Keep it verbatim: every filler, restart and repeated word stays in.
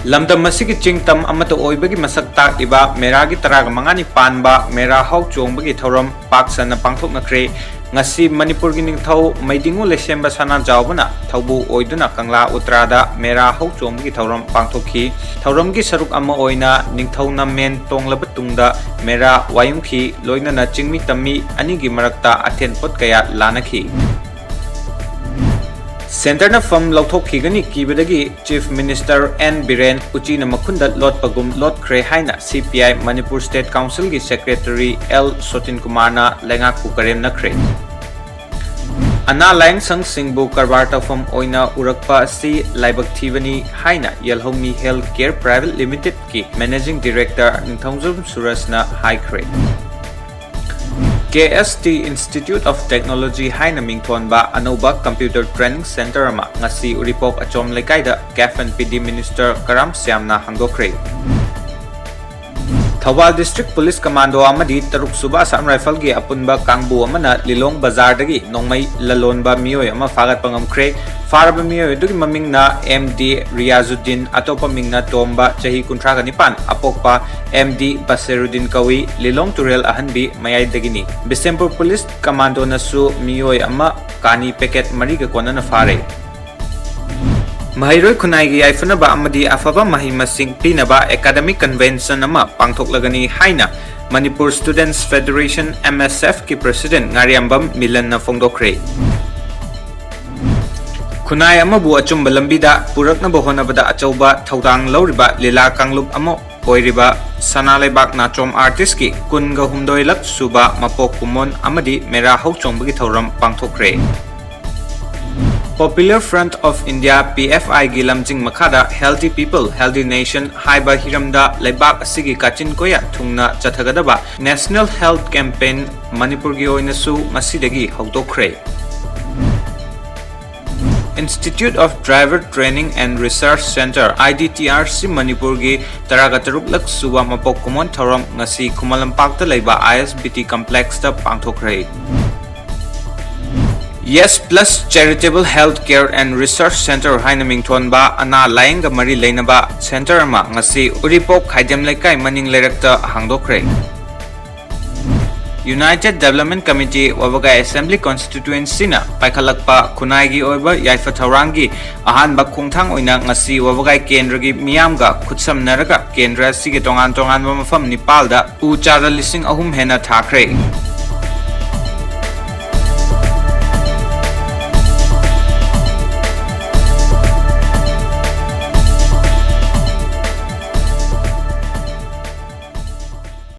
ꯂꯝꯗꯝ ꯑꯁꯤꯒꯤ ꯆꯤꯡ ꯇꯝ ꯑꯃꯠꯇ ꯑꯣꯏꯕꯒꯤ ꯃꯁꯛ ꯇꯥꯛꯂꯤꯕ ꯃꯦꯔꯥꯒꯤ ꯇꯔꯥꯒ ꯃꯉꯥꯅꯤ ꯄꯥꯟꯕ ꯃꯦꯔꯥ ꯍꯧ ꯆꯣꯡꯕꯒꯤ ꯊꯧꯔꯝ ꯄꯥꯛ ꯁꯟꯅ ꯄꯥꯡꯊꯣꯛꯅꯈ꯭ꯔꯦ꯫ ꯉꯁꯤ ꯃꯅꯤꯄꯨꯔꯒꯤ ꯅꯤꯡꯊꯧ ꯃꯩꯗꯤꯡꯉꯨ ꯂꯩꯁꯦꯝꯕ ꯁꯅꯥꯖꯥꯎꯕꯅ ꯊꯧꯕꯨ ꯑꯣꯏꯗꯨꯅ ꯀꯪꯂꯥ ꯎꯇ꯭ꯔꯥꯗ ꯃꯦꯔꯥ ꯍꯧ ꯆꯣꯡꯕꯒꯤ ꯊꯧꯔꯝ ꯄꯥꯡꯊꯣꯛꯈꯤ꯫ ꯊꯧꯔꯝꯒꯤ ꯁꯔꯨꯛ ꯑꯃ ꯑꯣꯏꯅ ꯅꯤꯡꯊꯧ ꯅꯝꯃꯦꯟ ꯇꯣꯡꯂꯕ ꯇꯨꯡꯗ ꯃꯦꯔꯥ ꯋꯥꯌꯨꯝꯈꯤ, ꯂꯣꯏꯅꯅ ꯆꯤꯡꯃꯤ ꯇꯝꯃꯤ ꯑꯅꯤꯒꯤ ꯃꯔꯛꯇ ꯑꯊꯦꯟ ꯄꯣꯠ ꯀꯌꯥ ꯂꯥꯟꯅꯈꯤ꯫ ꯁꯦꯟꯇꯔꯅ ꯐꯝ ꯂꯧꯊꯣꯛꯈꯤꯒꯅꯤ ꯀꯤꯕꯗꯒꯤ Chief Minister ꯑꯦꯟ ꯕꯤꯔꯦꯟ ꯎꯆꯤꯅ ꯃꯈꯨꯟꯗ ꯂꯣꯠꯄꯒꯨꯝ ꯂꯣꯠꯈ꯭ꯔꯦ ꯍꯥꯏꯅ ꯁꯤ ꯄꯤ ꯑꯥꯏ ꯃꯅꯤꯄꯨꯔ ꯁ꯭ꯇꯦꯠ ꯀꯥꯎꯟꯁꯤꯜꯒꯤ ꯁꯦꯀ꯭ꯔꯦꯇꯔꯤ ꯑꯦꯜ ꯁꯣꯇꯤꯟ ꯀꯨꯃꯥꯔꯅ ꯂꯩꯉꯥꯛꯄꯨ ꯀꯔꯦꯝꯅꯈ꯭ꯔꯦ꯫ ꯑꯅꯥ ꯂꯥꯌꯦꯡ ꯁꯪꯁꯤꯡꯕꯨ ꯀꯔꯕꯥꯔ ꯇꯧꯐꯝ ꯑꯣꯏꯅ ꯎꯔꯛꯄ ꯑꯁꯤ ꯂꯥꯏꯕꯛ ꯊꯤꯕꯅꯤ ꯍꯥꯏꯅ ꯌꯦꯜꯍꯧꯃꯤ ꯍꯦꯜꯊ ꯀꯦꯌꯔ ꯄ꯭ꯔꯥꯏꯚꯦꯠ ꯂꯤꯃꯤꯇꯦꯗꯀꯤ ꯃꯦꯅꯦꯖꯤꯡ ꯗꯤꯔꯦꯛꯇꯔ ꯅꯤꯡꯊꯧꯖꯝ ꯁꯨꯔꯖꯅ ꯍꯥꯏꯈ꯭ꯔꯦ꯫ K S T Institute of Technology ꯍꯥꯏꯅ ꯃꯤꯡꯊꯣꯟꯕ ꯑꯅꯧꯕ ꯀꯝꯄ꯭ꯌꯨꯇꯔ ꯇ꯭ꯔꯦꯅꯤꯡ ꯁꯦꯟꯇꯔ ꯑꯃ ꯉꯁꯤ ꯎꯔꯤꯄꯣꯛ ꯑꯆꯣꯝ ꯂꯩꯀꯥꯏꯗ ꯀꯦꯐ ꯑꯦꯟ ꯄꯤ ꯗꯤ ꯃꯤꯅꯤꯁꯇꯔ ꯀꯔꯥꯝ ꯁ꯭ꯌꯥꯝꯅ ꯍꯥꯡꯗꯣꯛꯈ꯭ꯔꯦ꯫ ꯊꯧꯕꯥꯜ ꯗꯤꯁꯇ꯭ꯔꯤꯛ ꯄꯨꯂꯤꯁ ꯀꯃꯥꯟꯗꯣ ꯑꯃꯗꯤ ꯇꯔꯨꯛ ꯁꯨꯕ ꯑꯁꯥꯝ ꯔꯥꯏꯐꯜꯒꯤ ꯑꯄꯨꯟꯕ ꯀꯥꯡꯕꯨ ꯑꯃꯅ ꯂꯤꯂꯣꯡ ꯕꯖꯥꯔꯗꯒꯤ ꯅꯣꯡꯃꯩ ꯂꯂꯣꯟꯕ ꯃꯤꯑꯣꯏ ꯑꯃ ꯐꯥꯒꯠꯄ ꯉꯝꯈ꯭ꯔꯦ꯫ ꯐꯥꯔꯕ ꯃꯤꯑꯣꯏ ꯑꯗꯨꯒꯤ ꯃꯃꯤꯡꯅ ꯑꯦꯝ ꯗꯤ ꯔꯤꯌꯥꯖꯨꯗꯤꯟ, ꯑꯇꯣꯞꯄ ꯃꯤꯡꯅ ꯇꯣꯝꯕ, ꯆꯍꯤ ꯀꯨꯟꯊ꯭ꯔꯥꯒ ꯅꯤꯄꯥꯟ, ꯑꯄꯣꯛꯄ ꯑꯦꯝ ꯗꯤ ꯕꯁꯤꯔꯨꯗꯤꯟ ꯀꯧꯏ, ꯂꯤꯂꯣꯡ ꯇꯨꯔꯦꯜ ꯑꯍꯟꯕꯤ ꯃꯌꯥꯏꯗꯒꯤꯅꯤ꯫ ꯕꯤꯁꯦꯝꯄꯨꯔ ꯄꯨꯂꯤꯁ ꯀꯃꯥꯟꯗꯣꯅꯁꯨ ꯃꯤꯑꯣꯏ ꯑꯃ ꯀꯥꯅꯤ ꯄꯦꯀꯦꯠ ꯃꯔꯤꯒ ꯀꯣꯟꯅꯅ ꯐꯥꯔꯦ꯫ ꯃꯍꯩꯔꯣꯏ ꯈꯨꯟꯅꯥꯏꯒꯤ ꯌꯥꯏꯐꯅꯕ ꯑꯃꯗꯤ ꯑꯐꯕ ꯃꯍꯩ ꯃꯁꯤꯡ ꯄꯤꯅꯕ ꯑꯦꯀꯥꯗꯃꯤꯛ ꯀꯟꯚꯦꯟꯁꯟ ꯑꯃ ꯄꯥꯡꯊꯣꯛꯂꯒꯅꯤ ꯍꯥꯏꯅ ꯃꯅꯤꯄꯨꯔ ꯁ꯭ꯇꯨꯗꯦꯟꯠꯁ ꯐꯦꯗꯔꯦꯁꯟ, ꯑꯦꯝ ꯑꯦꯁ ꯑꯦꯐ, ꯀꯤ ꯄ꯭ꯔꯦꯁꯤꯗꯦꯟꯠ ꯉꯥꯔꯤꯌꯥꯝꯕꯝ ꯃꯤꯂꯟꯅ ꯐꯣꯡꯗꯣꯛꯈ꯭ꯔꯦ꯫ ꯈꯨꯟꯅꯥꯏ ꯑꯃꯕꯨ ꯑꯆꯨꯝꯕ ꯂꯝꯕꯤꯗ ꯄꯨꯔꯛꯅꯕ ꯍꯣꯠꯅꯕꯗ ꯑꯆꯧꯕ ꯊꯧꯗꯥꯡ ꯂꯧꯔꯤꯕ ꯂꯤꯂꯥ ꯀꯥꯡꯂꯨꯞ ꯑꯃ ꯑꯣꯏꯔꯤꯕ ꯁꯅꯥ ꯂꯩꯕꯥꯛ ꯅꯥꯆꯣꯝ ꯑꯥꯔꯇꯤꯁꯀꯤ ꯀꯨꯟꯒ ꯍꯨꯝꯗꯣꯏ ꯂꯛ ꯁꯨꯕ ꯃꯄꯣꯛ ꯀꯨꯝꯑꯣꯟ ꯑꯃꯗꯤ ꯃꯦꯔꯥ ꯍꯧ ꯆꯣꯡꯕꯒꯤ ꯊꯧꯔꯝ ꯄꯥꯡꯊꯣꯛꯈ꯭ꯔꯦ꯫ Popular Front of India, P F I, ꯒꯤ ꯂꯝꯖꯤꯡ ꯃꯈꯥꯗ Healthy People, Healthy Nation ꯍꯥꯏꯕ ꯍꯤꯔꯝꯗ ꯂꯩꯕꯥꯛ ꯑꯁꯤꯒꯤ ꯀꯥꯆꯤꯟ ꯀꯣꯌꯥ ꯊꯨꯡꯅ ꯆꯠꯊꯒꯗꯕ National Health Campaign ꯃꯅꯤꯄꯨꯔꯒꯤ ꯑꯣꯏꯅꯁꯨ ꯉꯁꯤꯗꯒꯤ ꯍꯧꯗꯣꯛꯈ꯭ꯔꯦ꯫ Institute of Driver Training and Research Centre, I D T R C, ꯃꯅꯤꯄꯨꯔꯒꯤ ꯇꯔꯥꯒ ꯇꯔꯨꯛ ꯂꯛ ꯁꯨꯕ ꯃꯄꯣꯛ ꯀꯨꯝꯑꯣꯟ ꯊꯧꯔꯝ ꯉꯁꯤ ꯈꯨꯃꯟ ꯂꯝꯄꯥꯛꯇ ꯂꯩꯕ ꯑꯥꯏ ꯑꯦꯁ ꯕꯤ ꯇꯤ ꯀꯝꯄ꯭ꯂꯦꯛꯁꯇ ꯄꯥꯡꯊꯣꯛꯈ꯭ꯔꯦ꯫ Yes Plus Charitable Health Care and Research Center ꯍꯥꯏꯅ ꯃꯤꯡꯊꯣꯟꯕ ꯑꯅꯥ ꯂꯥꯌꯦꯡꯒ ꯃꯔꯤ ꯂꯩꯅꯕ ꯁꯦꯟꯇꯔ ꯑꯃ ꯉꯁꯤ ꯎꯔꯤꯄꯣꯛ ꯈꯥꯏꯗꯦꯝ ꯂꯩꯀꯥꯏ ꯃꯅꯤꯡ ꯂꯩꯔꯛꯇ ꯍꯥꯡꯗꯣꯛꯈ꯭ꯔꯦ꯫ United Development Committee ꯋꯥꯕꯒꯥꯏ Assembly Constituencyꯅ ꯄꯥꯏꯈꯠꯂꯛꯄ ꯈꯨꯟꯅꯥꯏꯒꯤ ꯑꯣꯏꯕ ꯌꯥꯏꯐ ꯊꯧꯔꯥꯡꯒꯤ ꯑꯍꯥꯟꯕ ꯈꯣꯡꯊꯥꯡ ꯑꯣꯏꯅ ꯉꯁꯤ ꯋꯥꯕꯒꯥꯏ ꯀꯦꯟꯗ꯭ꯔꯒꯤ ꯃꯤꯌꯥꯝꯒ ꯈꯨꯠꯁꯝꯅꯔꯒ ꯀꯦꯟꯗ꯭ꯔ ꯑꯁꯤꯒꯤ ꯇꯣꯉꯥꯟ ꯇꯣꯉꯥꯟꯕ ꯃꯐꯝ ꯅꯤꯄꯥꯜꯗ ꯎ ꯆꯥꯔ ꯂꯤꯁꯤꯡ ꯑꯍꯨꯝ ꯍꯦꯟꯅ ꯊꯥꯈ꯭ꯔꯦ꯫